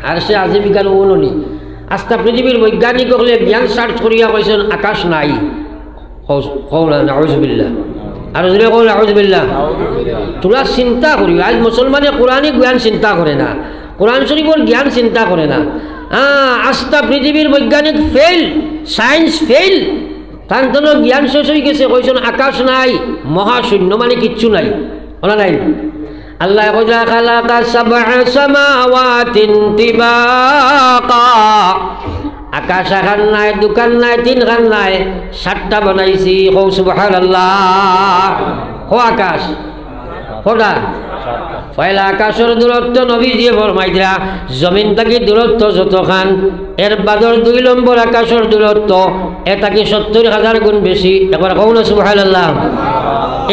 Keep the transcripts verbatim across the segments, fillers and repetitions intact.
আরশে আজিম ইখান অউ নি। আস্তা পৃথিবীর বৈজ্ঞানিক অকলে জ্ঞান search করিয়া কইছইন আকাশ নাই। কও, কও না, নাউজুবিল্লাহ। আর জোরে কও, নাউজুবিল্লাহ। থুড়া চিন্তা করিও, আইজ মুসলমানে কোরআনি জ্ঞান চিন্তা করে না, কোরআন শরীফর জ্ঞান চিন্তা করে না। হ্যাঁ, আস্তা পৃথিবীর বৈজ্ঞানিক fail, science fail। তান তো জ্ঞান শেষ অইগেছে, কইছইন আকাশ নাই, মহাশূন্য মানে কিচ্ছু নাই। অলা নাই? আল্লায় কইরা খালাকা সাবআ সামাওয়াতিন তিবাকা। আকাশ এখান নায়, দুখান নায়, তিনখান নায়, সাতটা বানাইছি। কও সুবহানাল্লাহ। কও আকাশ। কয়টা? পয়লা আকাশর দূরত্ব নবীজিয়ে ফরমাইতরা, জমিন থাকি দূরত্ব যতখান, এর বাদর দুই নম্বর আকাশর দূরত্ব, এ থাকি সত্তইর হাজার গুণ বেশি। একবার কও না সুবহানাল্লাহ।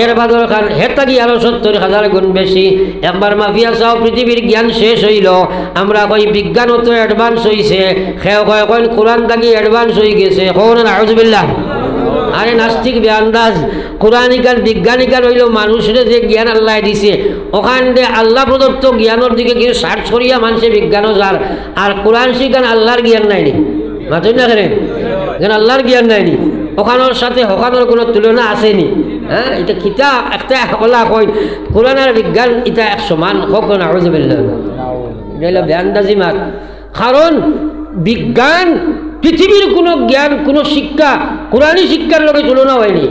এর বাদর খান, হে থাকি আরো সত্তইর হাজার গুণ বেশি। একবার মাপিয়া চাও, পৃথিবীর জ্ঞান শেষ অইলো। আমরা কই বিজ্ঞান অত advance অইছে, কেউ কয় অখন কোরআন থাকি advance অইগেছে। কও না নাউজুবিল্লাহ। আরে নাস্তিক বেআন্দাজ, কোরআন ইখান বিজ্ঞান ইখান অইলো মানুষরে যে জ্ঞান আল্লায় দিছে, অখান দে আল্লাহ প্রদত্ত জ্ঞানর দিকে কিছু search করিয়া মানষে বিজ্ঞানো যার। আর কোরআন শিখান আল্লার জ্ঞান নায় নি? মাতইন না কেনে? ইখান আল্লার জ্ঞান নায় নি? অখানর সাথে হখানর কুনু তুলনা আছে নি? হ্যাঁ, ইটা কিতা একটা অলা কইন, কোরআন আর বিজ্ঞান ইটা এক সমান? কও না নাউজুবিল্লাহ। ইটা অইলো বেআন্দাজি মাত। কারণ বিজ্ঞান, পৃথিবীর কুনু জ্ঞান, কুনু শিক্ষা কোরআনি শিক্ষার লগে তুলনা অয় নি।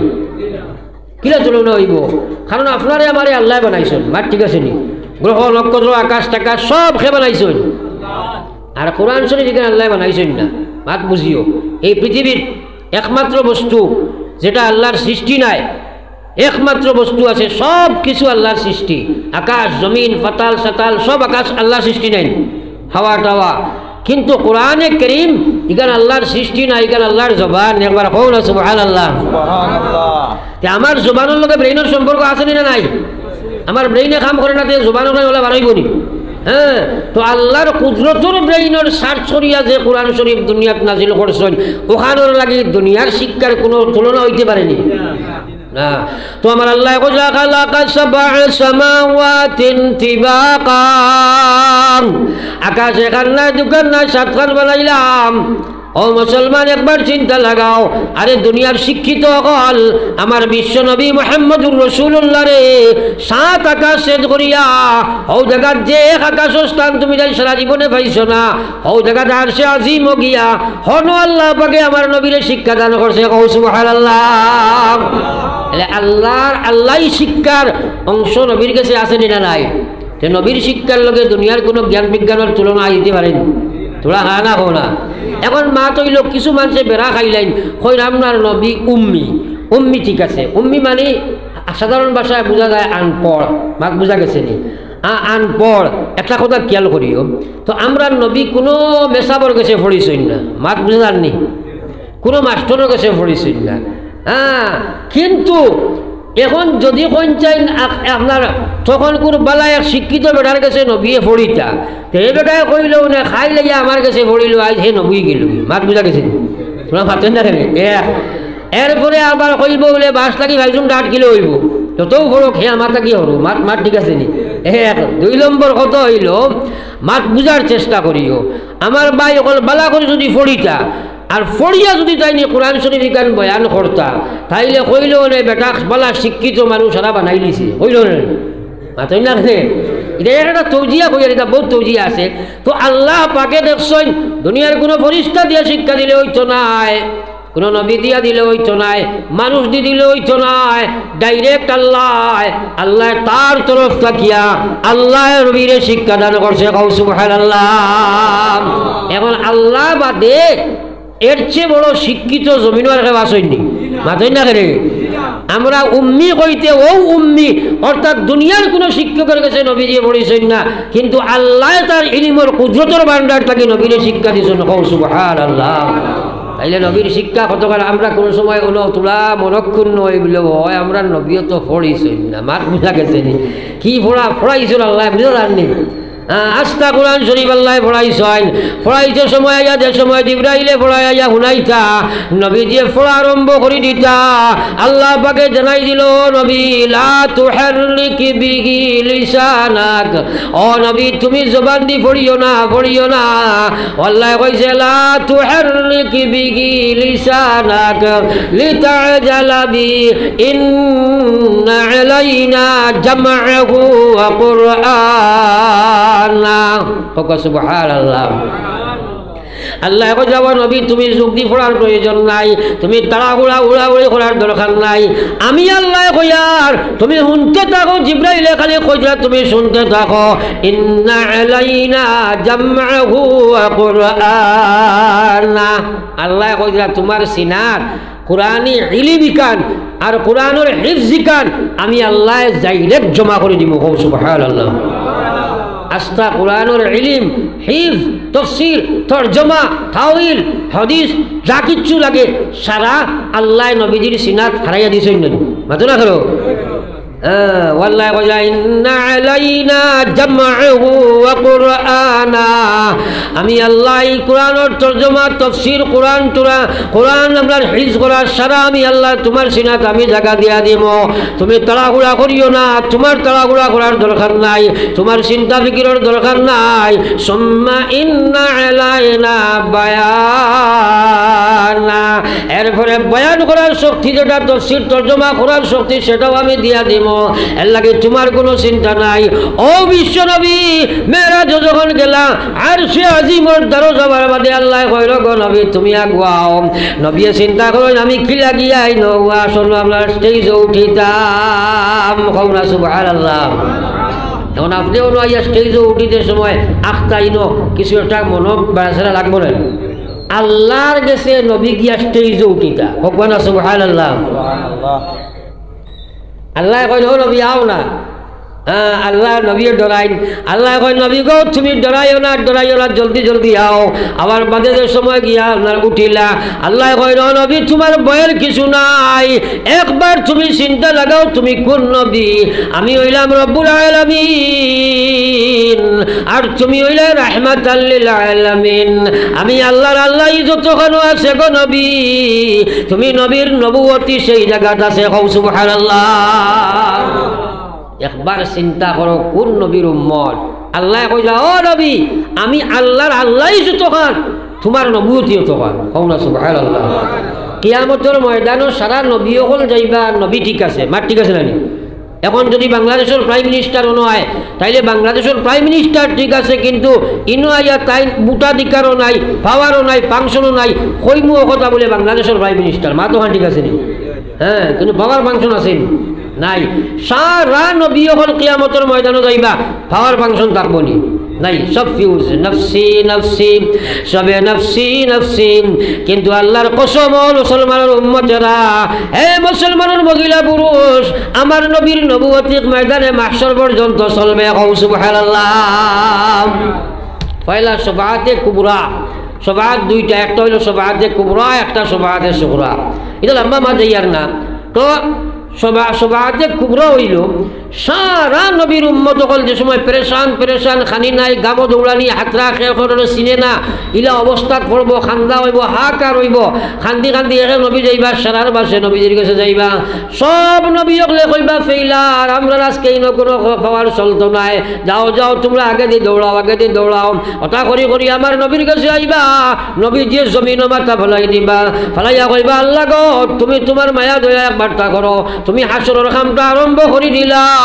কিলা তুলনা অইবো? কারণ আপনারে আমারে আল্লায় বানাইছইন, মাত ঠিক আছে নি? গ্রহ, নক্ষত্র, আকাশ টাকাশ সব কে বানাইছইন? আর কোরআন শরীফ ইখান আল্লায় বানাইছইন না? মাত বুঝিও, এই পৃথিবীর একমাত্র বস্তু যেটা আল্লার সৃষ্টি নায়, একমাত্র বস্তু আছে, সব কিছু আল্লার সৃষ্টি। আকাশ, জমিন, পাতাল, সাতাল, সব আকাশ আল্লার সৃষ্টি নায় নি? হাওয়া টাওয়া। কিন্তু কোরআনে করিম ইখান আল্লার সৃষ্টি নায়, ইখান আল্লার জবান। একবার কও না সুবহানাল্লাহ। সুবহানাল্লাহ। তে আমার জবানর লগে brainর সম্পর্ক আছে নি না নাই? আমার brainএ কাম করে না, তে জবানর লগে অলা বারইবো নি? হ্যাঁ, তো আল্লার কুদরতর brainর search করিয়া যে কোরআন শরীফ দুনিয়াত নাজিল করছইন, অখানর লাগি দুনিয়ার শিক্ষার কুনু তুলনা অইতে পারে নি? না। তো আমার আল্লায় কইরা খালাকা সাবআ সামাওয়াতিন তিবাকা। আকাশ এখান নায়, দুখান নায়, সাতখান বানাইলাম। ও মুসলমান, একবার চিন্তা লাগাও। আরে দুনিয়ার শিক্ষিত অকল, আমার বিশ্ব নবী মুহাম্মদুর রাসূলুল্লাহরে সাত আকাশ ছেদ করিয়া, হউ জাগাত যে এক আকাশর স্থান তুমি তাইন সারা জীবনে পাইছো না, হউ জাগাত আরশে আজিমো গিয়া, হনো আল্লাহ পাকে আমার নবীরে শিক্ষা দান করছে। কও সুবহানাল্লাহ। তাইলে আল্লার, আল্লায় শিক্ষার অংশ নবীর গেছে আছে নি না নাই? তে নবীর শিক্ষার লগে দুনিয়ার কুনু জ্ঞান বিজ্ঞানর তুলনা অইতে পারে নি? থুড়া হা না কও না। এখন মাত অইলো, কিছু মানষে বেড়া খাইলাইন, কইরা আমরার নবী উম্মি। উম্মি ঠিক আছে, উম্মি মানে সাধারণ ভাষায় বুঝা যায় আনপড়। মাত বুঝা গেছে নি? আ-, আনপড়। একটা কথা খিয়াল করিও, তো আমরার নবী কুনু মেসাবর গেছে পড়ছইন না, মাত বুঝা যার নি? কুনু মাস্টরর গেছে পড়ছইন না। হ্যাঁ, কিন্তু এখন যদি কইন চাইন আ-, আপনার তখন কুনু বালা এক শিক্ষিত বেটার গেছে নবীয়ে পড়িতা, তে হে বেটায় কইলো না, খাই লাগিয়া আমার গেছে পড়িলো, আইজ হে নবী গেলো। মাত বুঝা গেছে নি? থুড়া মাতইন না কেনে? এ, এরপরে আবার কইবো বুলে বাঁশ লাগি ভাইজুম ডাট কিলো অইবো, যতউ পড়ুক হে আমার থাকি হুরু। মাত, মাত ঠিক আছে নি? এক। দুই নম্বর কথা অইলো, মাত বুঝার চেষ্টা করিও। আমার ভাই অকল, বালা করি যদি পড়িতা, আর পড়িয়া যদি তাইন ই কোরআন শরীফ ইখান বয়ান করতা, তাইলে কইলো নে বেটা বালা শিক্ষিত মানুষ হারা বানাইলিছে, কইলো নে? মাতইন না কেনে? ইটা একটা তৌজিয়া কইয়ার, ইটা বউত তৌজিয়া আছে। তো আল্লাহ পাকে দেখছইন, দুনিয়ার কুনু ফিরিস্তা দিয়া শিক্ষা দিলে অইতো নায়, কুনু নবী দিয়া দিলে অইতো নায়, মানুষ দি দিলে অইতো নায়, direct আল্লায়, আল্লায় তার তরফ থাকিয়া আল্লায় নবীরে শিক্ষা দান করছে। কও সুবহানাল্লাহ। এখন আল্লাহ বাদে এর চেয়ে বড় শিক্ষিত জমিনো আর কেউ আছইন নি? মাতইন না কেনে? আমরা উম্মি কইতে অউ উম্মি, অর্থাৎ দুনিয়ার কুনু শিক্ষকর গেছে নবীজিয়ে পড়ছইন না, কিন্তু আল্লায় তার ইলিমর কুদরতর ভান্ডার থাকি নবীরে শিক্ষা দিছইন। কও সুবহানাল্লাহ। তাইলে নবীর শিক্ষা কতখান আমরা কুনু সময় অইলো থুড়া মনক্ষুণ্ণ অই বুলে, অয় আমরার নবীয়ে তো পড়ছইন না, মাত বুঝা গেছে নি? কি পড়া পড়াইছইন আল্লায় বুঝা যার নি? আ, আস্তা কোরআন শরীফ আল্লায় পড়াইছইন। পড়াইতে সময় আইয়া, যে সময় জিব্রাইলে পড়াইয়া হুনাইতা, নবীজিয়ে পড়া আরম্ভ করি দিতা। আল্লাহ পাকে জানাই দিল, "নবী, লা তুহাররিক বিহি লিসানাক।" ও নবী, তুমি জবান দি পড়িও না, পড়িও না। আল্লায় কইছে, "লা তুহাররিক বিহি লিসানাক লিতাজালা বি, ইন্না আলাইনা জামআহু ওয়া কুরআনা।" কও সুবহানাল্লাহ। আল্লায় কইলা, "ও নবী, তুমি জুগদি পড়ার প্রয়োজন নাই, তুমি তাড়াহুড়া উড়াউড়ি করার দরকার নাই। আমি আল্লায় কইয়ার, তুমি হুনতে থাকো।" জিব্রাইলে খালি কইলা, "তুমি হুনতে থাকো।" ইন্না আলাইনা জামআহু ওয়া কুরআনা। আল্লায় কইলা, "তুমার সিনাত কোরআনি ইলিম ইখান আর কোরআনর হিফজ ইখান আমি আল্লায় direct জমা করি দিমু।" কও সুবহানাল্লাহ। আস্তা কোরআনর ইলিম, হিফজ, তফসির, তর্জমা, তাউইল, হাদিস, যা কিচ্ছু লাগে, সারা আল্লায় নবীজির সিনাত হারাইয়া দিছইন না। মাতো না করো। হ্যাঁ, আল্লায় কইলা, "ইন্না আলাইনা জামআহু ওয়া কুরআনা।" আমি আল্লায় এই কোরআনর তর্জমা, তফসির, কোরআন টুরা-, কোরআন আমরার হিফজ করা সারা আমি আল্লায় তুমার সিনাত আমি জাগা দিয়া দিমু। তুমি তাড়াহুড়া করিও না, তুমার তাড়াহুড়া করার দরকার নাই, তুমার চিন্তা ফিকিরর দরকার নাই। সুম্মা ইন্না আলাইনা বায়ানা। এরপরে বয়ান করার শক্তি যেটা, তফসির তর্জমা করার শক্তি, সেটাও আমি দিয়া দিমু। এর লাগি তুমার কুনু চিন্তা নাই। ও বিশ্ব নবী, মেরাজ যখন গেলা, আরশে আজিমর দ্বারো যাওয়ার বাদে আল্লায় কইল, "গো নবী, তুমি আগুয়াও।" নবীয়ে চিন্তা করইন, "আমি কি লাগিয়া আইন, ওয়া শোনো, আমরা stage-ও উঠিতাম।" কও না সুবহানাল্লাহ। এখন আপনি অনো আইয়া stage-ও উঠিতে সময় আখতা ইনো কিছু একটা মনো বাড়াছাড়া লাগবো না। আল্লাহর গেছে নবী গিয়া stage-ও উঠিতা। কও না সুবহানাল্লাহ। আল্লায় কইন, "ও নবী, আও না।" হ্যাঁ, আল্লায় নবীয়ে ডরাইন। আল্লায় কইন, "নবী গো, তুমি ডরাইও না, ডরাইও না, জলদি জলদি আও।" আবার বাদে যে সময় গিয়া আপনার উঠিলা, আল্লায় কইন, "ও নবী, তুমার ভয়ের কিছু নাই, একবার তুমি চিন্তা লাগাও, তুমি কুন নবী?" আমি অইলাম রব্বুল আলামিন, আর তুমি অইলে রাহমাতাল লিল আলামিন। আমি আল্লাহর আল্লাহ যতখানো আছে গো নবী, তুমি নবীর নবুয়তি সেই জাগাত আছে। কও সুবহানাল্লাহ। একবার চিন্তা করো, কুন নবীর উম্মত? আল্লায় কইলা, "ও নবী, আমি আল্লাহর আল্লাহ যতখান, তুমার নবুয়তি অতখান।" কও না সুবহানাল্লাহ। কিয়ামতর ময়দানো সারা নবী অকল যাইবা, নবী ঠিক আছে, মাত ঠিক আছে না নি? এখন যদি বাংলাদেশর Prime Minister অনো অয়, তাইলে বাংলাদেশর Prime Minister ঠিক আছে, কিন্তু ইনো আইয়া তাইন ভোটাধিকারও নাই, power-ও নাই, function-ও নাই, কইমু অ কথা বুলে বাংলাদেশর Prime Minister, মাতখান ঠিক আছে নি? হ্যাঁ, কিন্তু power function আছে নি? নাই। সারা নবী অকল কিয়ামতর ময়দানো যাইবা, power function থাকবো নি? নাই, সব fuse, নফসি, নফসি, সবে নফসি, নফসি। কিন্তু আল্লাহর কসম, ও মুসলমানর উম্মতেরা, হে মুসলমানর মহিলা পুরুষ, আমার নবীর নবুয়তি ময়দানে মাহশর পর্যন্ত চলবে। কও সুবহানাল্লাহ। পয়লা শফাআতে কুবরা, শফাআত দুইটা, একটা অইলো শফাআতে কুবরা, একটা শফাআতে সুগরা। ইটা লম্বা মাত যাইয়ার না। তো শফা-, শফাআতে কুবরা অইলো সারা নবীর উম্মত অকল যে সময় পেরেশান, পেরেশান, খানি নাই, গামো দৌড়ানি, হাতরা খেয়ে করে চিনে না, ইলা অবস্থাত পড়বো, কান্দা অইবো, হাহাকার অইবো, কান্দি কান্দি একে নবী যাইবা, সারার বাসে নবীজির গেছে যাইবা। সব নবী অকলে কইবা, "ফেইলার, আমরার আজকে ইনো কুনু power চলতো নায়, যাও যাও, তুমরা আগেদি দৌড়াও, আগেদি দৌড়াও।" অতা করি করি আমার নবীর গেছে আইবা, নবীজিয়ে জমিনো মাথা ফালাই দিবা, ফালাইয়া কইবা, "আল্লাহ গো, তুমি তুমার মায়া দয়া একবারটা করো, তুমি হাশরর কামটা আরম্ভ করি দিলাও।"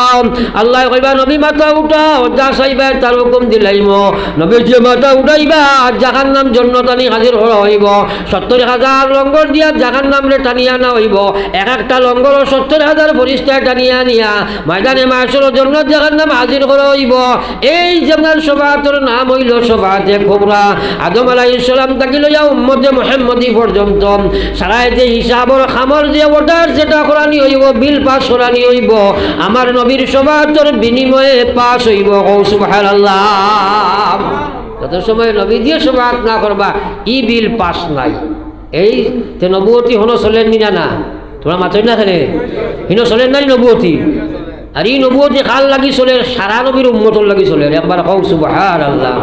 আল্লায় কইবা, "নবী মাথা উঠাও, যা চাইবায় তার হুকুম দিলাইমু।" নবীজিয়ে মাথা উঠাইবা, জাহান্নাম জন্নত আনি হাজির করা অইবো। সত্তর হাজার লঙ্গর দিয়া জাহান্নামরে টানিয়া আনা অইবো। এক একটা লঙ্গরও সত্তর হাজার ফিরিস্তায় টানিয়া আনিয়া ময়দানে মাহশরো জন্নত জাহান্নাম হাজির করা অইবো। এই যে আপনার শফাআতর নাম অইলো শফাআতে কুবরা। আদম আলাইহিস সালাম থাকি লইয়া উম্মতে মুহাম্মদী পর্যন্ত সারায় যে হিসাবর কামর যে order যেটা করানি অইবো, bill pass করানি অইবো, আমার নবীর শফাআতর বিনিময়ে pass অইবো। কও সুবহানাল্লাহ। যত সময় নবীজিয়ে শফাআত না করবা, ই bill pass নাই। এই তে নবুয়তি হনো চলের নি না, না? তুমরা মাতইন না কেনে? হিনো চলের না নি নবুয়তি? আর ই নবুয়তি কার লাগি চলের? সারা নবীর উম্মতর লাগি চলের। একবার কও সুবহানাল্লাহ।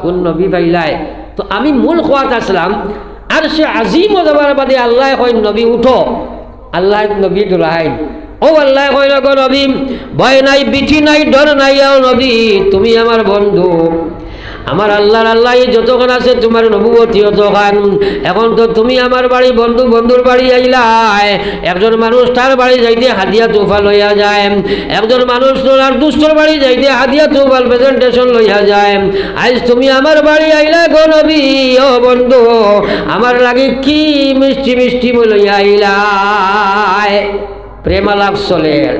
কুন নবী পাইলায়? তো আমি মূল কথাত আছলাম, আরশে আজিমো যাবার বাদে আল্লায় কইন, "নবী উঠো।" আল্লায় নবীরে ডরাইন। ও আল্লায় কইন, "ওগো নবী, ভয় নাই, ভীতি নাই, ডর নাই, ও নবী, তুমি আমার বন্ধু।" আমার আল্লার আল্লায় যতখান আছে, তুমার নবুয়তি অতখান। এখন তো তুমি আমার বাড়ি বন্ধু, বন্ধুর বাড়ি আইলায়। একজন মানুষ তার বাড়ি যাইতে হাদিয়া তুফা লইয়া যায়, একজন মানুষ তার দুস্তর বাড়ি যাইতে হাদিয়া তুফা presentation লইয়া যায়। আইজ তুমি আমার বাড়ি আইলায় গো নবী, ও বন্ধু, আমার লাগি কি মিষ্টি মিষ্টি লইয়া আইলায়? প্রেমালাপ চলের।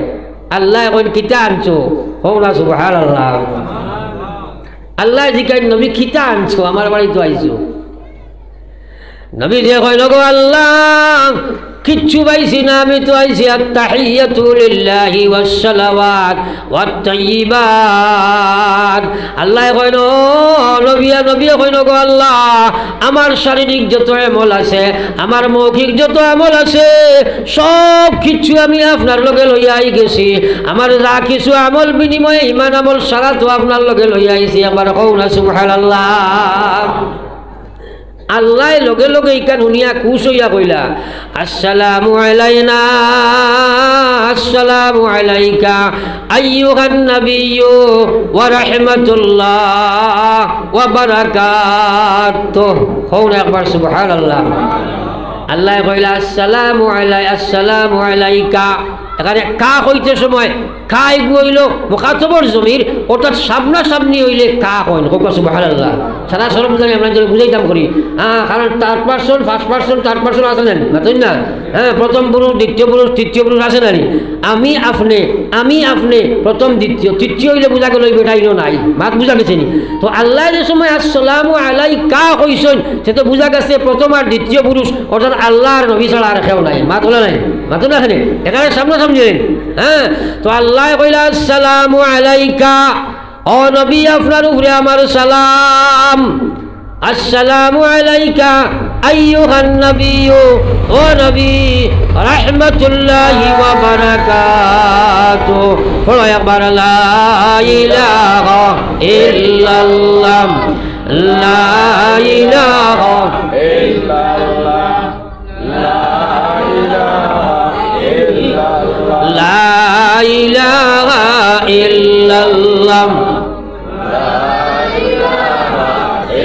আল্লায় কইন, "কিতা আনছো?" কও না সুবহানাল্লাহ। আল্লায় জিকাইন, "নবী, কিতা আনছো? আমার বাড়ি তো আইছো।" নবীয়ে কইন, "গো আল্লা, কিচ্ছু পাইছি না, আমি তো আইছি আত্তাহিয়াতু লিল্লাহি ওয়াস সালাওয়াত ওয়াত তাইয়িবাত।" আল্লায় কইন, ও নবী, নবীয়ে কইন, "গো আল্লা, আমার শারীরিক যত আমল আছে, আমার মৌখিক যত আমল আছে, সব কিছু আমি আপনার লগে লইয়া আই গেছি। আমার যা কিছু আমল বিনিময়ে ইমান আমল সারা তো আপনার লগে লইয়া আইছি।" একবার কও না সুবহানাল্লাহ। আল্লায় লগে লগে ইখান হুনিয়া খুশ অইয়া কইলা, "আসসালামু আলাইনা, আসসালামু আলাইকা আইয়ুহান নাবিয়্যু ওয়া রাহমাতুল্লাহ ওয়া বারাকাতুহু।" কও না একবার সুবহানাল্লাহ। আল্লায় কইলা, "আসসালামু আলাই-, আসসালামু আলাইকা।" এখানে কা কইতে সময় কা ইগু অইলো মুখাতবর জমির, অর্থাৎ সামনাসামনি অইলে কা কইন। কও সুবহানাল্লাহ। সারা শরম জানি আমরা যদি বুঝাইতাম করি, হ্যাঁ, কারণ third person, first person, third person আছে না, মাতইন না? হ্যাঁ, প্রথম পুরুষ, দ্বিতীয় পুরুষ, তৃতীয় পুরুষ আছে না নি? আমি আপনে, আমি আপনে, প্রথম, দ্বিতীয়, তৃতীয় অইলে বুঝা গেল এই বেটা ইনো নাই, মাত বুঝা গেছে নি? তো আল্লায় যে সময় আসসালামু আলাইকা কইছইন, তে তো বুঝা গেছে প্রথম আর দ্বিতীয় পুরুষ, অর্থাৎ আল্লাহ আর নবী ছাড়া আর কেউ নাই। মাত অলা নাই, মাত না এখানে, এখানে সামনাসামনি অইন। হ্যাঁ, তো আল্লায় কইলা, "আসসালামু আলাইকা, ও নবী, আপনার উপরে আমার সালাম।" আসসালামু আলাইকা আইয়ুহান নাবিয়্যু, ও নবী, রাহমাতুল্লাহি ওয়া বারাকাতুহু। পড়ো একবার, লা ইলাহা ইল্লাল্লাহ, লা ইলাহা ইল্লাল্লাহ, লা ইলাহা ইল্লাল্লাহ, লা ইলাহা ইল্লাল্লাহ।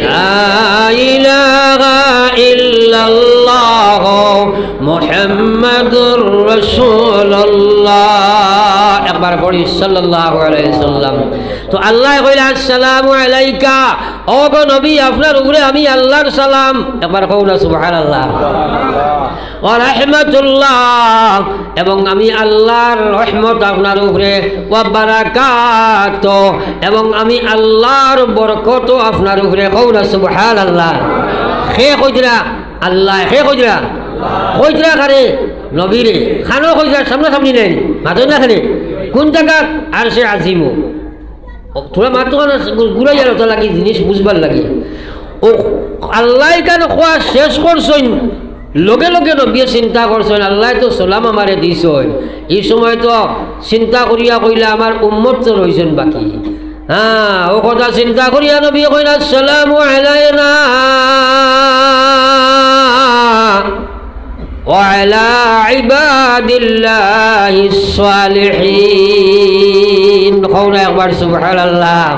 লা ইলাহা ইল্লাল্লাহ মুহাম্মাদুর রাসূলুল্লাহ। একবার পড়ি সাল্লাল্লাহু আলাইহি সাল্লাম। তো আল্লায় কইলা, "আসসালামু আলাইকা, ও গো নবী, আপনার উপরে আমি আল্লাহর সালাম।" একবার কও না সুবহানাল্লাহ। ওয়া রাহমাতুল্লাহ, এবং আমি আল্লাহর রহমত আপনার উপরে, ওয়া বারাকাত, এবং আমি আল্লাহর বরকত আপনার উপরে। কও না সুবহানাল্লাহ। কে কইতরা? আল্লায়। কে কইতরা? কইতরা কারে? নবীরে। কানো কইতরা? সামনাসামনি নাই, মাতইন না কেনে? কোন জাগাত? আরশে আজিমো। ও, থুড়া মাতো না, ঘুরাইয়া লতা লাগি জিনিস বুঝবার লাগি। ও, আল্লায় ইখান কওয়া শেষ করছইন, লগে লগে নবীয়ে চিন্তা করছইন, আল্লায় তো সালাম আমারে দিছইন, ই সময় তো চিন্তা করিয়া কইলা, "আমার উম্মত তো রইছইন বাকি।" হ্যাঁ, ও কথা চিন্তা করিয়া নবীয়ে কইলা, "আসসালামু আলাইনা ওয়া আলা ইবাদিল্লাহিস সালিহিন।" কও না একবার সুবহানাল্লাহ।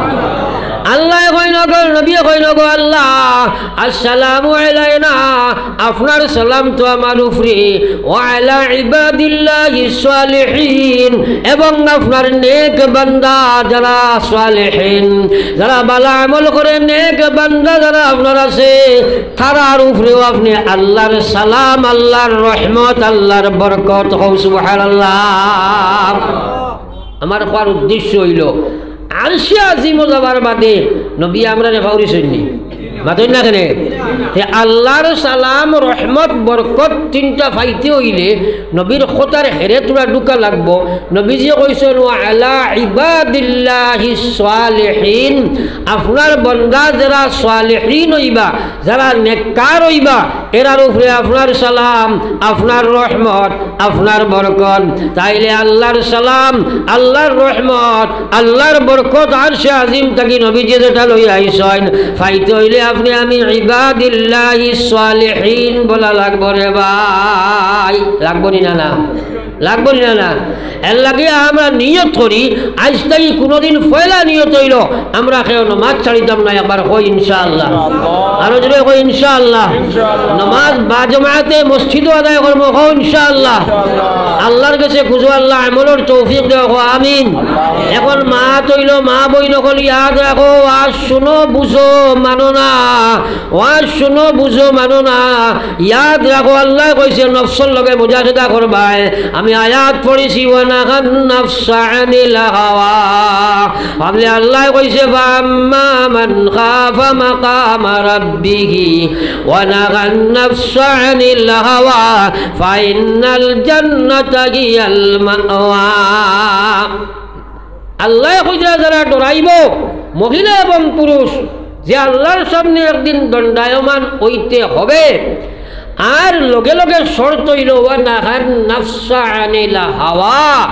আল্লায় কইন গো, নবীয়ে কইন গো, আল্লাহ, আসসালামু আলাইনা, আপনার সালাম তো আমার উপরে, ওয়া আলা ইবাদিল্লাহিস সালিহিন, এবং আপনার নেক বান্দা যারা সালিহিন, যারা ভালা আমল করে, নেক বান্দা যারা আপনার আছে, তারার উপরেও আপনে আল্লাহর সালাম, আল্লাহর রহমত, আল্লাহর বরকত। কও সুবহানাল্লাহ। আমার কওয়ার উদ্দেশ্য অইলো, আরশে আজিমো যাবার বাদে নবীয়ে আমরারে পাউরিছইন নি? মাতইন না কেনে? তে আল্লাহর সালাম, রহমত, বরকত তিনটা পাইতে অইলে নবীর কথার হেরে তোরা ঢুকা লাগবো। নবীজি কইছইন, "ওয়া আলা ইবাদিল্লাহিস সালিহিন।" আপনার বন্দা যারা সালিহিন অইবা, যারা নেককার অইবা, এরার উপরে আপনার সালাম, আপনার রহমত, আপনার বরকত। তাইলে আল্লাহর সালাম, আল্লাহর রহমত, আল্লাহর বরকত আরশে আজিম থাকি নবীজি যেটা লইয়া আইছইন, পাইতে অইলে আপনে আমি ইবাদিল্লাহিস সালিহিন বলা লাগবো রে ভাই। লাগবো নি না, না? লাগবো নি না, না? এর লাগি আমরা নিয়ত করি, আইজ থাকি কুনুদিন পয়লা নিয়ত অইলো, আমরা কেউ নমাজ ছাড়িতাম না। একবার কই ইনশাআল্লাহ। আরো জোরে কই ইনশাআল্লাহ। নমাজ বা জমাতে মসজিদো আদায় করমু, কও ইনশাআল্লাহ। আল্লাহর গেছে খুজো, আল্লাহ আমলর তৌফিক দেও, কও আমিন। এখন মাত অইলো, মা বইন অকল ইয়াদ রাখো, ওয়াজ শুনো, বুঝো, মানো না। ওয়াজ শুনো, বুঝো, মানো না। ইয়াদ রাখো, আল্লায় কইছে নফসর লগে মুজাহেদা করবায়। আমি আয়াত পড়ছি, "ওয়া নাহান নাফসা আনিল হাওয়া।" আপনে আল্লায় কইছে, "ফাআম্মা মান খাফা মাকামা রাব্বিহি ওয়া নাহান নাফসা আনিল হাওয়া ফাইন্নাল জান্নাতা হিয়াল মাওয়া।" আল্লায় কইরা যারা ডরাইবো, মহিলা এবং পুরুষ, যে আল্লাহর সামনে একদিন দণ্ডায়মান অইতে হবে, আর লগে লগে শর্ত অইলো, "ওয়া নাহান নাফসা আনিল হাওয়া।"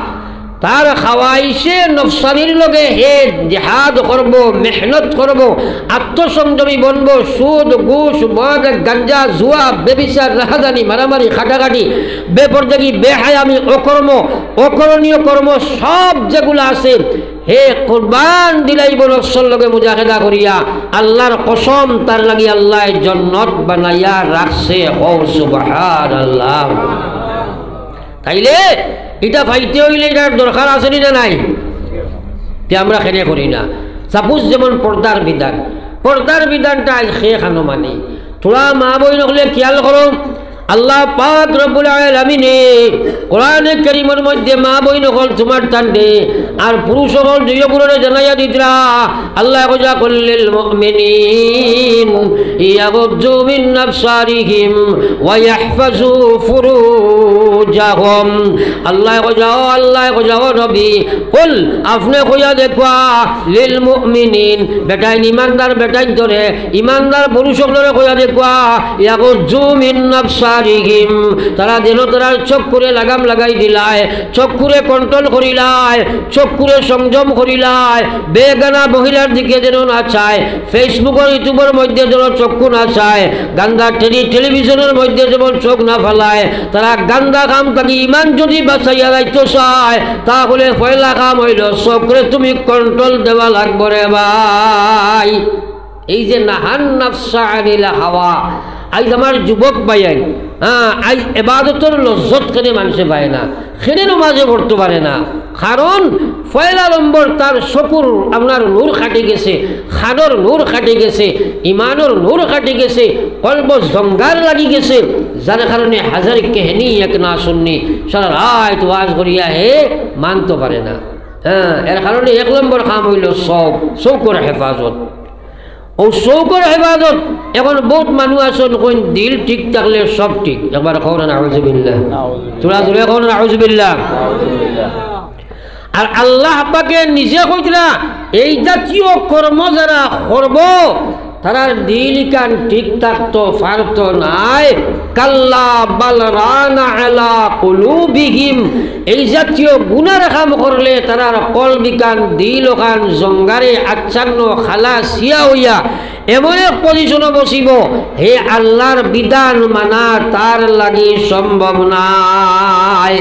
তার খাওয়াইশে নফসানির লগে হে জেহাদ করবো, মেহনত করবো, আত্মসংযমী বনবো, সুদ, ঘুষ, মদ, গাঞ্জা, জুয়া, বেবিচার, রাহাজানি, মারামারি, কাটাকাটি, বেপর্দাগি, বেহায়ামি, অকর্ম, অকরণীয় কর্ম সব যেগুলা আছে, হে কুরবান দিলাইবো নফসর লগে মুজাহেদা করিয়া, আল্লাহর কসম, তার লাগি আল্লায় জন্নত বানাইয়া রাখছে। কও সুবহানাল্লাহ। তাইলে ইটা পাইতে অইলে ইটার দরকার আছে নি না নাই? তে আমরা কেনে করি না? সাপোজ যেমন পর্দার বিধান, পর্দার বিধানটা আইজ কে খানো মানি? তোরা মা বইন অকলে খিয়াল করো, আল্লাহ পাক রব্বুল আলামিনে কোরআনে কারীমর মধ্যে মা বইন অকল তুমার টানডে আর পুরুষ অকল দুইও গুণরে জানাইয়া দিতরা। আল্লায় কইরা, "কুল্লিল মুমিনিন ইয়াগুদ্দু মিন আবসারিহিম ওয়া ইয়াহফাজু ফুরুজাহুম।" আল্লায় কইরা, ও আল্লায় কইরা, ও নবী, কুল, আপনে কইয়া দেখবা, লিল মুমিনিন, বেটাইন ইমানদার বেটাইন ধরে, ইমানদার পুরুষ অকলরে কইয়া দেখবা, ইয়াগুদ্দু মিন আবসারিহিম, তারা যেন তারার চক্ষুরে লাগাম লাগাই দিলায়, চক্ষুরে কন্ট্রোল করিলায়, চক্ষুরে সংযম করিলায়, বেগানা মহিলার দিকে যেন না চায়, Facebook-অর YouTube-অর মধ্যে যেন চক্ষু না চায়, গান্দা টেলি-, টেলিভিশনর মধ্যে যেমন চোখ না ফালায়, তারা গান্দা কাম থাকি ইমান যদি বাঁচাইয়া রাখতে চায়, তাহলে পয়লা কাম অইলো চোখরে তুমি কন্ট্রোল দেওয়া লাগবো রে ভাই। এই যে নাহান নাফসা আনিল হাওয়া, আইজ আমার যুবক ভাইয়াইন, হ্যাঁ, আইজ এবাদতর লজ্জত কেনে মানষে পায় না, কেনে নমাজে পড়তো পারে না, কারণ পয়লা নম্বর তার চকুর আপনার নূর কাটি গেছে, কানর নূর কাটি গেছে, ইমানর নূর কাটি গেছে, কলব জঙ্গার লাগি গেছে, যার কারণে হাজার কেহানি এক না শুননি, সারা রাইত ওয়াজ করিয়া হে মানতো পারে না। হ্যাঁ, এর কারণে এক নম্বর কাম অইলো চোখ, চোখর হেফাজত। ও চোখর হেফাজত, এখন বউত মানুষ আছইন কইন দিল ঠিক থাকলে সব ঠিক। একবার কও না নাউজুবিল্লাহ। তোরা জোরে কও না নাউজুবিল্লাহ। আর আল্লাহ পাকে নিজে কইতরা, এই জাতীয় কর্ম যারা করবো, তারার দিল ইখান ঠিক থাকতো পারতো নায়। কাল্লা বাল রানা আলা কুলুবিহিম। এই জাতীয় গুনার কাম করলে তারার কলব ইখান, দিল অখান জঙ্গারে আচ্ছন্ন, খালা সিয়া অইয়া এমন এক পজিশনো বসিবো, হে আল্লাহর বিধান মানা তার লাগি সম্ভব নায়।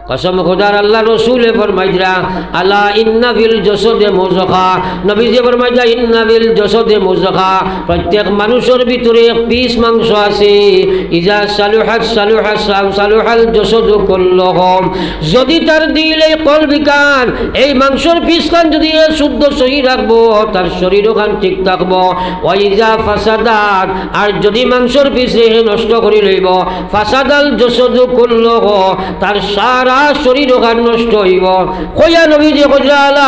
কসম খোদার, আল্লাহ রসুলে ফরমাইতরা, "আলা ইন্না ফিল জসদে মুজগা।" নবীজি ফরমাইতরা, "ইন্না ফিল জসদে মুজগা।" প্রত্যেক মানুষর ভিতরে এক পিস মাংস আছে। ইজা সালুহাত সালুহা সা-, সালুহাল জসদু কুল্লুহু। যদি তার দিল, এই কলব ইখান, এই মাংসর পিসখান যদি এ শুদ্ধ সহি রাখবো, তার শরীর অখান ঠিক থাকবো। ওয়া ইজা ফাসাদাত, আর যদি মাংসর পিসরে হে নষ্ট করি লইবো, ফাসাদাল জসদু কুল্লুহু, তার সারা শরীর ওখান নষ্ট অইবো। কইয়া নবীজি কইরা, "আলা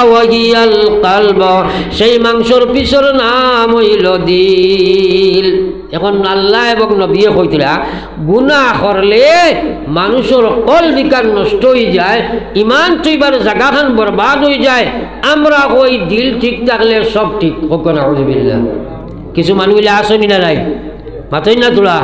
ওয়াহিয়াল কলব", সেই মাংসর পিছর নাম অইলো দিল। এখন আল্লাহ এবং নবীয়ে কইতরা, গুনাহ করলে মানুষর কলব ইখান নষ্ট অইযায়, ইমান তৈবার জাগাখান বরবাদ অইযায়। আমরা কই দিল ঠিক থাকলে সব ঠিক। কউক্কা নাউজুবিল্লাহ। কিছু মানুষ অইলে আছইন নি না নাই? মাতইন না থুড়া।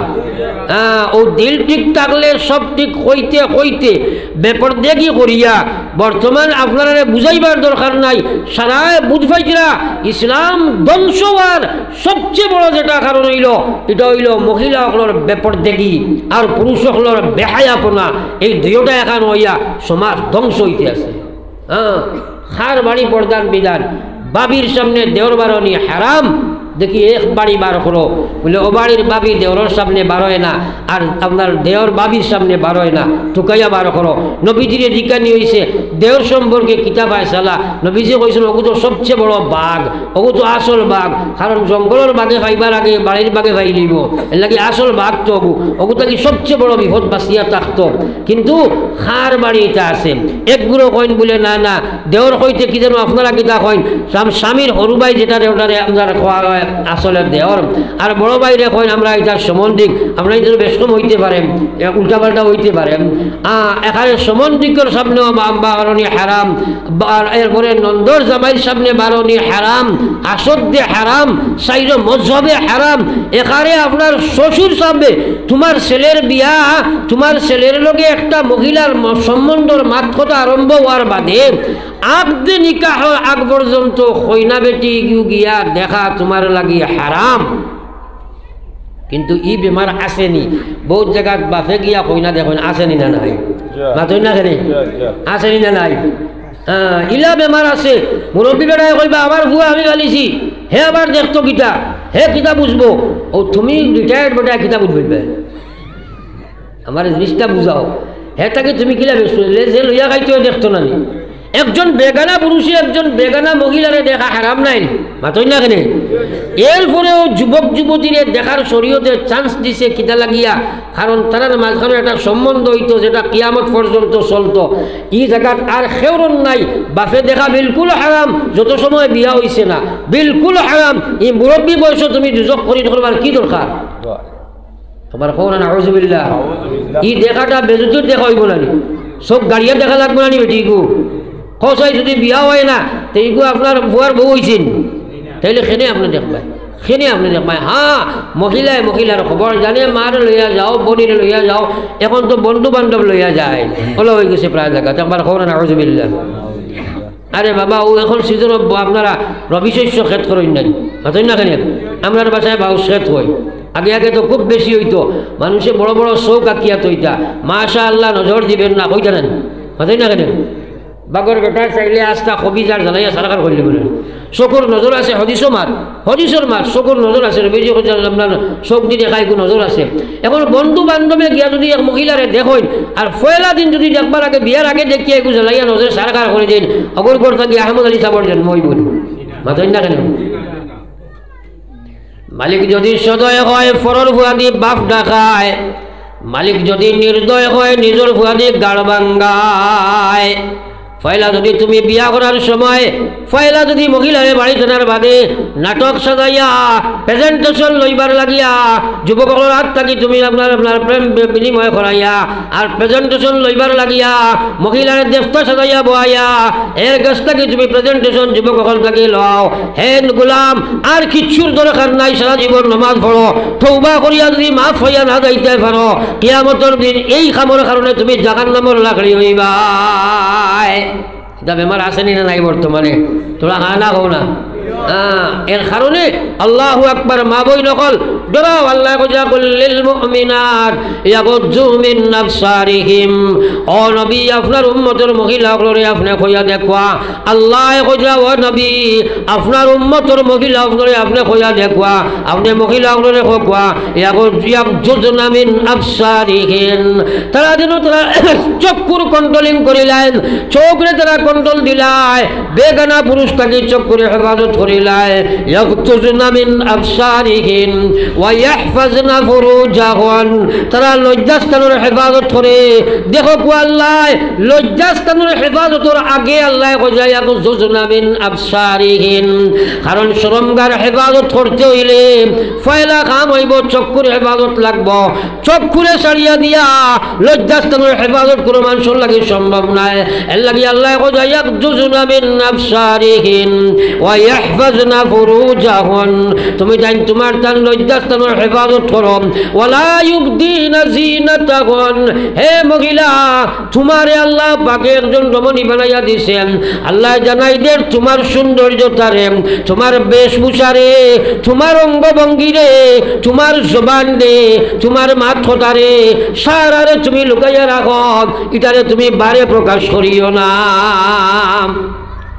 হ্যাঁ, অউ দিল ঠিক থাকলে সব ঠিক কইতে কইতে বেপর্দেগি করিয়া বর্তমান আপনারারে বুঝাইবার দরকার নাই। সারায় বুঝ পাইতরা, ইসলাম ধ্বংস অওয়ার সবচেয়ে বড় যেটা কারণ অইলো, ইটা অইলো মহিলা অকলর বেপর্দেগি আর পুরুষ অকলর বেহায়াপনা। এই দুইওটা একখান অইয়া সমাজ ধ্বংস অইতে আছে। হ্যাঁ, কার বাড়ি প্রধান বিধান, ভাবির সামনে দেওর বারনি হারাম। দেখি এক বাড়ি বার করো, বুলে, "ও বাড়ির ভাবি দেওরর সামনে বারয় না, আর আপনার দেওর ভাবির সামনে বারয় না, টুকাইয়া বার করো।" নবীজিরে জিকানি অইছে, "দেওর সম্পর্কে কিতা ফায়সালা?" নবীজি কইছইন, "অগু তো সবচেয়ে বড় বাঘ, অগু তো আসল বাঘ, কারণ জঙ্গলর বাঘে খাইবার আগে বাড়ির বাঘে খাইলিবো, এরলাগি আসল বাঘ তো অগু, অগু থাকি সবচেয়ে বড় বিপদ বাঁচিয়া থাকতো।" কিন্তু কার বাড়ি ইটা আছে? এক গুরু কইন বুলে, "না, না, দেওর কইতে কি জানো, আপনারা কিতা কইন, স্বাম-, স্বামীর হরু ভাই যেটারে, ওটারে আপনার কওয়া অয় আসলে দেওর, আর বড় ভাইরে কইন আমরা ইটার সম্বন্ধিক, আপনারা ইটার বেশ কম অইতে পারে, এ, উল্টাপাল্টা অইতে পারে।" আ, এখানে সম্বন্ধিকর সামনেও বা-, বারনি হারাম, বা-, এরপরে নন্দর জামাইর সামনে বারনি হারাম, আসদ্দে হারাম, সাইর মজহবে হারাম। এখানে আপনার শ্বশুর সামনে, তোমার ছেলের বিয়া, তোমার ছেলের লগে একটা মহিলার ম-, সম্বন্ধর মাত কথা আরম্ভ অওয়ার বাদে, আকদে নিকাহর আগ পর্যন্ত কইনা বেটি গিয়া দেখা তোমার লাগি হারাম। কিন্তু ই বেমার আছে নি, বউত জাগাত বাফে গিয়া কইনা দেখইন, আছে নি না নাই? মাতইন না কেনে? আছে নি না নাই? হ্যাঁ, ইলা বেমার আছে। মুরব্বি বেটায় কইবা, "আমার ফুয়া আমি ফালিছি, হে আবার দেখতো কিতা, হে কিতা বুঝবো?" ও তুমি retired বেটায় কিতা বুঝবে? আমার জিনিসটা বুঝাও। হে থাকি তুমি কিলা বেশ করলে যে লইয়া খাইতো দেখতো না নি? একজন বেগানা পুরুষে একজন বেগানা মহিলারে দেখা হারাম নায় নি? মাতইন না কেনে? এরপরেও যুবক যুবতীরে দেখার শরীয়তে chance দিছে কিতা লাগিয়া? কারণ তারার মাঝখানে একটা সম্বন্ধ অইতো যেটা কিয়ামত পর্যন্ত চলতো। ই জাগাত আর খেউরন নাই, বাফে দেখা বিলকুল হারাম, যত সময় বিয়া অইছে না, বিলকুল হারাম। ই মুরব্বি বয়সো তুমি দুজখ খরিদ করবার কি দরকার? তোমার কও না, নাউজুবিল্লাহ। ই দেখাটা বেজুতির দেখা অইবো না নি? চউখ গাড়িয়া দেখা লাগবো না নি বেটিগু? কও চাই, যদি বিয়া অয় না, তে ইগু আপনার ফুয়ার বউ অইছে নি? তাইলে কেনে আপনে দেখবায়, কেনে আপনে দেখবায়। হ্যাঁ, মহিলায় মহিলার খবর জানে, মারে লইয়া যাও, বইনরে লইয়া যাও, এখন তো বন্ধু বান্ধব লইয়া যায়, অলা অইগেছে প্রায় জাগাত। একবার কও না, নাউজুবিল্লাহ। আরে বাবা, অউ এখন season of আপনারা রবি শস্য খেত করইন নাই, মাতইন না কেনে? আমরার ভাষায় বাউশ খেত কই। আগে আগে তো খুব বেশি অইতো, মানুষে বড় বড় চউখ আঁকিয়া থইতা, মাশাআল্লাহ নজর দিবেন না, কইতা না নি? মাতইন না কেনে? বাঘর বেটায় চাইলে আস্তা কবিজার জ্বালাইয়া ছারখার করিলিবো। চকুর নজর আছে, হাদিসো মাত, হাদিসর মাত, চকুর নজর আছে। নবীজি কইছইন, আপনার চউখ দি দেখার ইগু নজর আছে। এখন বন্ধু বান্ধবে গিয়া যদি এক মহিলারে দেখইন, আর পয়লা দিন যদি দেখবার আগে, বিয়ার আগে দেখিয়া ইগু জ্বালাইয়া নজর ছারখার করি দেইন, অগুর ঘর থাকি আহমদ আলী সাবর জন্ম অইবো নি? মাতইন না কেনে? মালিক যদি সদয় অয়, পরর ফুয়াদি বাফ ডাকায়। মালিক যদি নির্দয় অয়, নিজর ফুয়াদি গাড় ভাঙ্গায়। পয়লা যদি তুমি বিয়া করার সময়, পয়লা যদি মহিলারে বাড়িত আনার বাদে নাটক সাজাইয়া, presentation লইবার লাগিয়া, যুবক অকলর আত থাকি তুমি আপনার, আপনার প্রেম বি-, বিনিময় করাইয়া, আর presentation লইবার লাগিয়া, মহিলারে দেবতা সাজাইয়া বওয়াইয়া, এর গেছ থাকি তুমি presentation যুবক অকল থাকি লও। হেন গোলাম, আর কিচ্ছুর দরকার নাই, সারা জীবন নমাজ পড়ো, তওবা করিয়া যদি মাফ পাইয়া না যাইতায় পারো, কিয়ামতর দিন এই কামর কারণে তুমি জাহান্নামর লাকড়ি অইবায়। ইটা বেমার আছে নি না নাই বর্তমানে? থুড়া হা না কও না। হ্যাঁ, এর কারণে আল্লাহু আকবার, মা বইন অকল, ডরাও। আল্লায় কইরা, "কুল লিল মুমিনাত ইয়াগুদ্দু মিন আবসারিহিম।" ও নবী, আপনার উম্মতর মহিলা অকলরে আপনে কইয়া দেখউক্কা। আল্লায় কইরা, "ও নবী, আপনার উম্মতর মহিলা অকলরে আপনে কইয়া দেখউক্কা, আপনে মহিলা অকলরে কউক্কা, ইয়াগুদ-, ইয়াগুদ্দুনা মিন আবসারিহিন।" তারা যেন তারা চক্ষুর controlling করিলাইন, চউখরে তারা control দিলায়, বেগানা পুরুষ থাকি চক্ষুরে হেফাজত করি ইয়াগদুদনা মিন আবসারিহিন ওয়া ইয়াহফাজনা ফুরুজাহুন। তারা লজ্জাস্থানর হেফাজত করে। দেখো কু আল্লায় লজ্জাস্থানর হেফাজতর আগে আল্লায় কইলা ইয়াগদুদনা মিন আবসারিহিন। কারণ শরমগার হেফাজত করতে অইলে পয়লা কাম অইবো চক্ষুর হেফাজত লাগবো। চক্ষুরে ছাড়িয়া দিয়া লজ্জাস্থানর হেফাজত কুনু মানষর লাগি সম্ভব নায়। এরলাগি আল্লায় কইলা ইয়াগদুদনা মিন আবসারিহিন ওয়া ইয়াহফাজনা ফুরুজাহুন। তুমি তাইন তুমার তান লজ্জাস্থানর হেফাজত করো। ওয়ালা ইউবদিনা জিনাতাহুন। হে মহিলা, তুমারে আল্লাহ পাকে একজন রমণী বানাইয়া দিছেন। আল্লায় জানাই দের তুমার সৌন্দর্যতারে, তুমার বেশভূষারে, তুমার অঙ্গভঙ্গিরে, তুমার জবানরে, তুমার মাত কথারে, সারারে তুমি লুকাইয়া রাখো, ইটারে তুমি বারে প্রকাশ করিও না।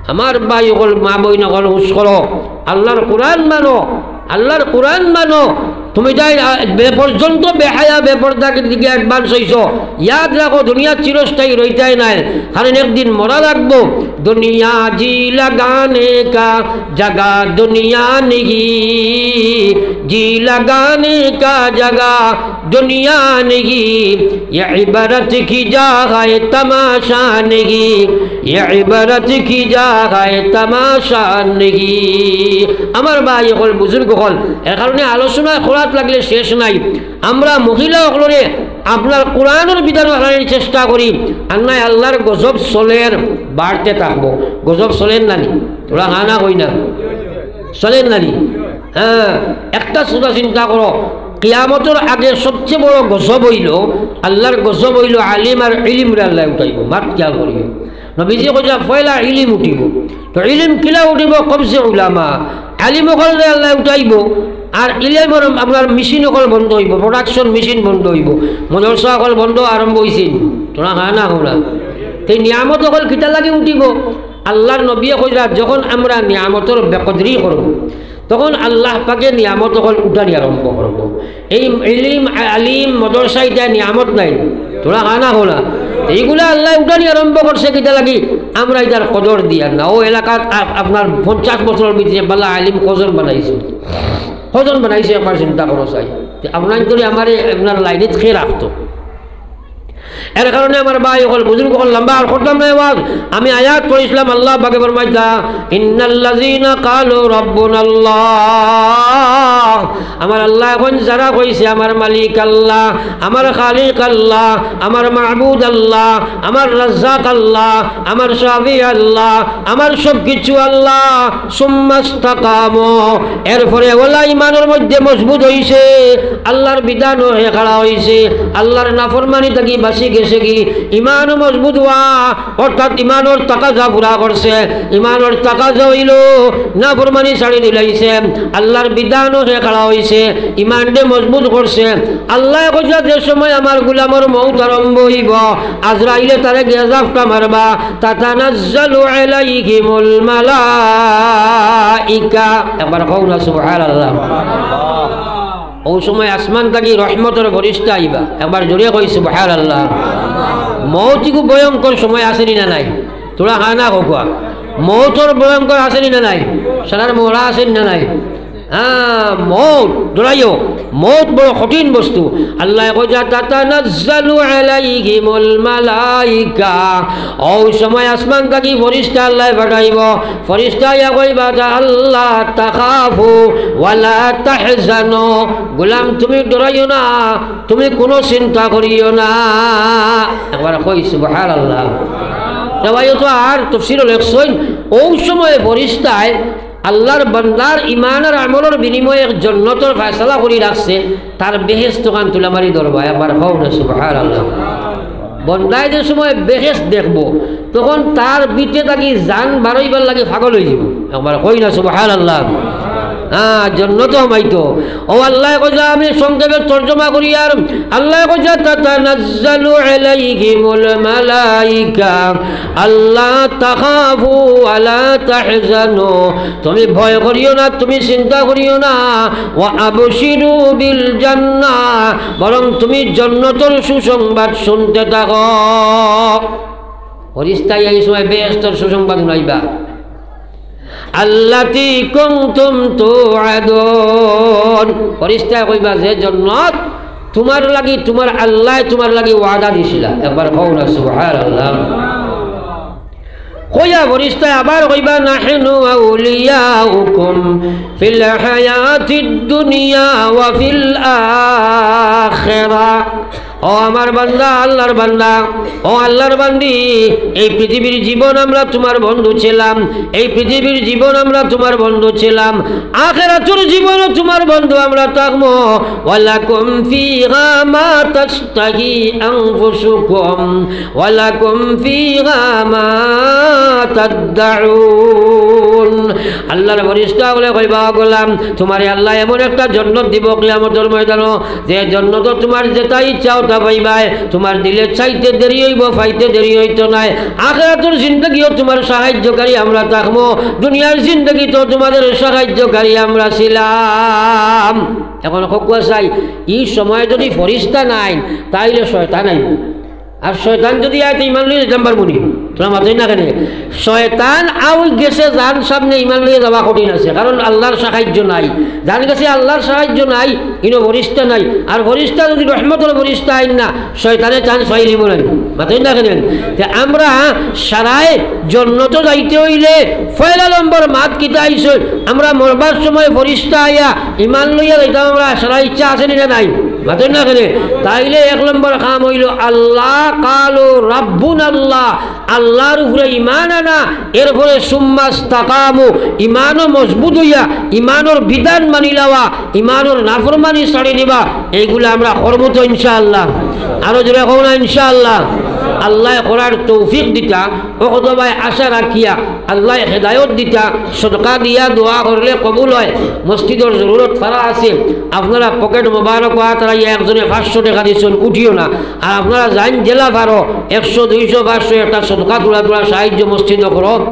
আমার ভাই অকল, মা বইন অকল, হুশ করো, আল্লার কোরআন মানো, আল্লার কোরআন মানো। তুমি তাই, আ, বে-, পর্যন্ত বেহায়া বেপর্দার দিকে advance অইছো। ইয়াদ রাখো, দুনিয়া চিরস্থায়ী রইতায় নায়, কারণ একদিন মরা লাগবো। দুনিয়া জি লাগানে কা জাগা দুনিয়া নেহি, জি লাগানে কা জাগা দুনিয়া নেহি, ইয়ে ইবারত কি জা হ্যায় তামাশা নেহি, ইয়ে ইবারত কি জা হ্যায় তামাশা নেহি। আমার ভাই অকল, বুজুর্গ অকল, এর কারণে আলোচনা করাত লাগলে শেষ নাই। আমরা মহিলা অকলরে আপনার কোরআনর বিধান হারানির চেষ্টা করি, আর নায় আল্লার গজব চলের, বাড়তে থাকবো। গজব চলের না নি? থুড়া হা না কই না? চলের না নি? হ্যাঁ, একটা সুজা চিন্তা করো, কিয়ামতর আগে সবচেয়ে বড় গজব অইলো, আল্লার গজব অইলো আলিম আর ইলিমরে আল্লায় উঠাইবো। মাত খেয়াল করিও, নবীজি কইলা পয়লা ইলিম উঠিবো। তো ইলিম কিলা উঠিবো? কবজে উলামা। আলিম অকলরে আল্লায় উঠাইবো, আর ইলিমর আপনার মেশিন অকল বন্ধ অইবো, production মেশিন বন্ধ অইবো, মাদ্রাসা অকল বন্ধ আরম্ভ অইছে। থুড়া হা না কও না? তে নিয়ামত অকল কিতার লাগি উঠিবো? আল্লার নবীয়ে কইলা, যখন আমরা নিয়ামতর বেকদরি করবো, তখন আল্লাহ পাকে নিয়ামত অকল উঠানি আরম্ভ করবো। এই ইলিম, আলিম, মাদ্রাসা ইতা নিয়ামত নায় নি? থুড়া হা না কও না? এইগুলা আল্লায় উঠানি আরম্ভ করছে কিতার লাগি? আমরা ইতার কদর দিয়ার না। অউ এলাকাত আপ-, আপনার পঞ্চাশ বছরর ভিতরে বালা আলিম কয়জন বানাইছে? কয়জন বানাইছে একবার চিন্তা করো চাই। তে আপনার যদি আমারে আপনার লাইনে খেয়ে রাখতো। এর কারণে আমার ভাই অকল, বুজুর্গ অকল, লম্বা আর করতাম না ওয়াজ। আমি আয়াত পড়ছিলাম, আল্লাহ পাকে ফরমাইতা, "ইন্নাল্লাযীনা ক্বালু রাব্বুনাল্লাহ।" আমার আল্লায় কইন, যারা কইছে আমার মালিক আল্লাহ, আমার খালিক আল্লাহ, আমার মাবুদ আল্লাহ, আমার রাজ্জাক আল্লাহ, আমার শাফি আল্লাহ, আমার সব কিছু আল্লাহ, সুম্মাস্তাকামু, এরপরে অলা ইমানর মধ্যে মজবুত অইছে, আল্লার বিধানো হে খাড়া অইছে, আল্লার নাফরমানি থাকি বাঁচি গেছেগি, ইমানো মজবুত অওয়া, অর্থাৎ ইমানর তাকাজা পুরা করছে। ইমানর তাকাজা অইলো নাফরমানি ছাড়ি দিলাইছে, আল্লার বিধানো হে খাড়া অইছে, ইমানরে মজবুত করছে। আল্লায় কইতা, যে সময় আমার গুলামর মউত আরম্ভ অইবো, আজরাইলে তারে গিয়া জাপটা মারবা, তাতানাজ্জালু আলাইহিমুল মালাইকা। একবার কও না সুবহানাল্লাহ। অউ সময় আসমান থাকি রহমতর ফিরিস্তা আইবা। একবার জোরে কই সুবহানাল্লাহ। মউত ইগু ভয়ঙ্কর সময় আছে নি না নাই? থুড়া হা না কউক্কা। মউতর ভয়ঙ্কর আছে নি না নাই? সারার মরা আছে নি না নাই? হ্যাঁ, মউত, ডরাইও। মউত বড় কঠিন বস্তু। আল্লায় কইতা, "তাতানাজ্জালু আলাইহিমুল মালাইকা।" অউ সময় আসমান থাকি ফিরিস্তা আল্লায় পাঠাইবো। ফিরিস্তা আইয়া কইবা, "আল্লা তাখাফু ওয়ালা তাহজানু।" গোলাম, তুমি ডরাইও না, তুমি কুনু চিন্তা করিও না। একবার কই সুবহানাল্লাহ। রেওয়ায়ত আর তফসিরো লেখছইন, অউ সময় ফিরিস্তায় আল্লার বান্দার ইমান আর আমলর বিনিময়ে এক জন্নতর ফয়সালা করি রাখছে, তার বেহেস্ত খান তুলামারি ধরবা। একবার কও না সুবহানাল্লাহ। বন্দায় যে সময় বেহেস্ত দেখবো, তখন তার ভিতরে থাকি জান বারইবার লাগি পাগল অইযিবো। একবার কই না সুবহানাল্লাহ। হ্যাঁ, জন্নতো হামাইতো। অউ আল্লায় কইতা, আমি সংক্ষেপে তর্জমা করি, আর আল্লায় কইতা, "তাতানাজ্জালু আলাইহিমুল মালাইকা আল্লা তাখাফু ওয়ালা তাহজানু।" তুমি ভয় করিও না, তুমি চিন্তা করিও না। "ওয়া আবশিরু বিল জান্নাহ", বরং তুমি জন্নতর সুসংবাদ শুনতে থাকো। ফিরিস্তায় এই সময় বেহেস্তর সুসংবাদ হুনাইবা। التي كنتم توعدون। ফিরিস্তায় কইবা, যে জন্নত তুমার লাগি, তুমার আল্লায় তুমার লাগি ওয়াদা দিছিলা। একবার কও না সুবহানাল্লাহ। কইয়া ফিরিস্তায় আবার কইবা, نحن أولياؤكم في الحياة الدنيا وفي الآخرة। ও আমার বান্দা, আল্লার বান্দা, ও আল্লার বান্দি, এই পৃথিবীর জীবন আমরা তুমার বন্ধু ছিলাম, এই পৃথিবীর জীবন আমরা তুমার বন্ধু ছিলাম, আখেরাতর জীবনও তুমার বন্ধু আমরা থাকমু। ولكم فيها ما تشتهي أنفسكم ولكم فيها ما تدعون। আল্লার ফিরিস্তা অকলে কইবা, "গোলাম, তুমারে আল্লায় এমন একটা জন্নত দিবো কিয়ামতর ময়দানো, যে জন্নতো তুমার যেটা ইচ্ছা ওটা পাইবায়, তুমার দিলে চাইতে দেরি অইবো, পাইতে দেরি অইতো নায়। আখেরাতর জিন্দেগিও তুমার সাহায্যকারী আমরা থাকমু, দুনিয়ার জিন্দেগিতো তুমাদের সাহায্যকারী আমরা ছিলাম।" এখন কউক্কা চাই, ই সময় যুদি ফিরিস্তা নাইন, তাইলে শয়তান আইবো। আর শয়তান যুদি আয়, তে ইমান লইয়া যাইতাম পারমু নি? তুমরা মাতইন না কেনে? শয়তান আউক গেছে যান সামনে, ইমান লইয়া যাওয়া কঠিন আছে, কারণ আল্লার সাহায্য নাই। যান গেছে আল্লার সাহায্য নাই, ইনো ফিরিস্তা নাই। আর ফিরিস্তা যুদি রহমতর ফিরিস্তা আইন না, শয়তানে chance পাইলিবো না। মাতইন না কেনে? তে আমরা সারায় জন্নতো যাইতে অইলে পয়লা নম্বর মাত কিতা আইছে? আমরা মরবার সময় ফিরিস্তা আইয়া ইমান লইয়া যাইতাম, আমরা সারা ইচ্ছা আছে নি না নাই? মাতইন না কেনে? তাইলে এক নম্বর কাম অইলো আল্লাহ, قالوا ربنا الله, আল্লার উপরে ইমান আনা, এরপরে ثم استقاموا, ইমানও মজবুত অইয়া, ইমানর বিধান মানি লওয়া, ইমানর নাফরমানি ছাড়ি দিবা, এইগুলা আমরা করমু তো ইনশাআল্লাহ। আরো জোরে কও না ইনশাআল্লাহ। আল্লায় করার তৌফিক দিতা, অকতবায় আশা রাখিয়া আল্লায় হেদায়ত দিতা, সদকা দিয়া দোয়া করলে কবুল অয়। মসজিদর জরুরত ফারা আছে, আপনারা পকেট মোবারক আত রাইয়া একজনে পাঁচশো টেকা দিছইন, উঠিও না। আর আপনারা যাইন যেলা পারো, একশো, দুইশো, পাঁচশো একটা সদকা, থুড়া থুড়া সাহায্য মসজিদো করো।